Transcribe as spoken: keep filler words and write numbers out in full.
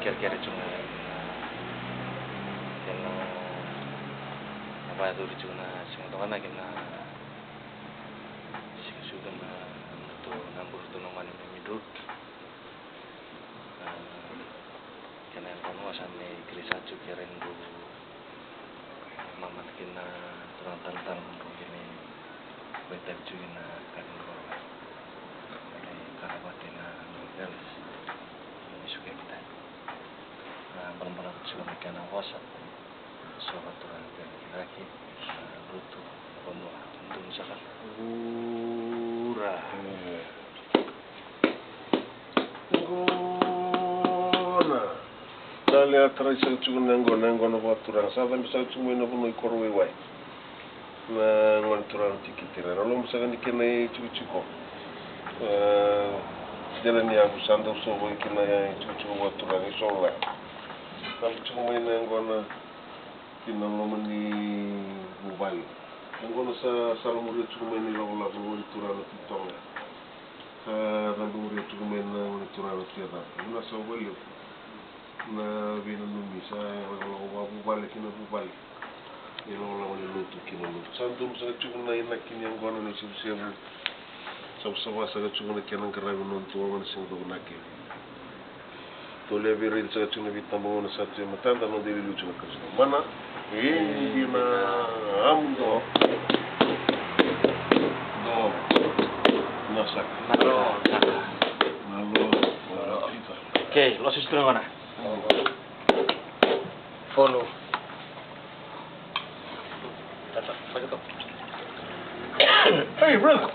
Kerekere tiko ga na kena vakayacori tiko na siga toka na kena siga sucu na burutu na burutu na gone mai Midroot. Kena yaqona sa me kerei sa tiko kere dru mamata kina na turaga talatala dru kina. Koya tale tiko kina ka ni dru koro mai. Kena vata na novelas ni suke kita. Balabala tiko na kena vosa. So vata turaga kena kidaki. Rutu. Vanua. Dru saka. Ura. Qona. Sa le a tarai saka tiko na yaqona, na yaqona vakaturaga. Sa cabe saka tiko mai na vanua i Korowaiwai. Na gone turaga na tikitira. Na loma saka ni kena itikotiko. E, dela ni yavu sa dau sovo i kena itikotiko vakaturaga i Solwaya. Sa cabe tiko mai na yaqona ki na loma ni vuvale. Na yaqona sa salamuria tiko mai na ilakolako na gone turaga na tikitoko. Sa cabe muria tiko mai na gone turaga na tikitoko. Vuna sa vakalevu na veinanumi sa ilakolako vakavuvale ki na vuvale. Ilakolako ni lotu ki na lotu. Sa donu saka tiko na inaki ni yaqona na isevusevu. Savasava saka tiko na kena qaravi na noda Turaga na siga toka na kena. Tolea vei ira saka tiko na veitabagauna sa tu e matada, noda iliuliu tiko na Karisito. Mana, e, dina, amu do. Do. Na saka. Na lo. Na lo. Okay, lo sisi tu na gona. Fonu. Tata, fai ka. Hey, brother.